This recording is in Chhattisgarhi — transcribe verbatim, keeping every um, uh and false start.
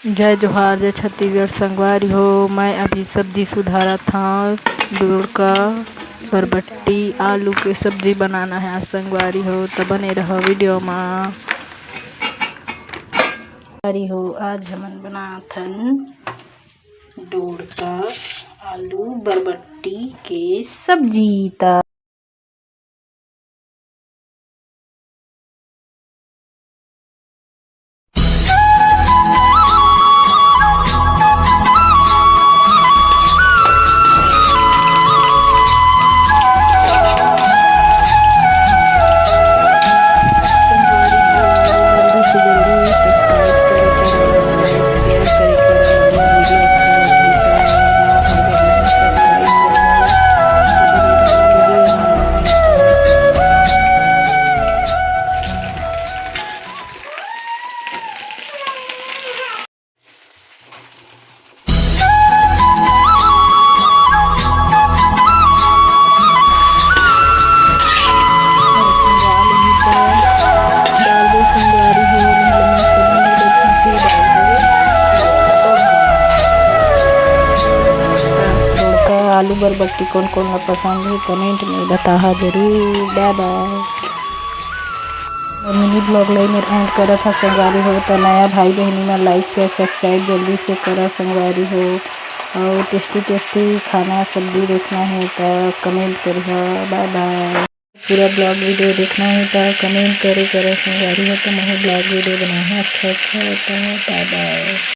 जय जोहार, जय छत्तीसगढ़ संगवारी हो। मैं अभी सब्जी सुधारत हव, डोड़का, बरबट्टी, आलू के सब्जी बनाना हे आज संगवारी हो, त बने रहो video मा। संगवारी हो, आज हमन बनात हन डोड़का, आलू, बरबट्टी के सब्जी। त जल्दी से जल्दी subscribe करे करो, like, share करे करो। अगर video अच्छा लगे तो subscribe करो। डोड़का आलू बरबट्टी कोन कोन ला पसंद हे, comment में बताहा जरूर। Bye bye। अउ mini vlog ला एमे end करत हा संगवारी हो, त नया भाई बहिनी मन like, share, subscribe जल्दी से करा संगवारी हो। अउ tasty tasty खाना सब्जी देखना हे त comment करिहा। Bye bye। पूरा vlog video देखना हे त comment करे करा संगवारी हो, त महू vlog video बनाहूँ अच्छा अच्छा। त bye bye।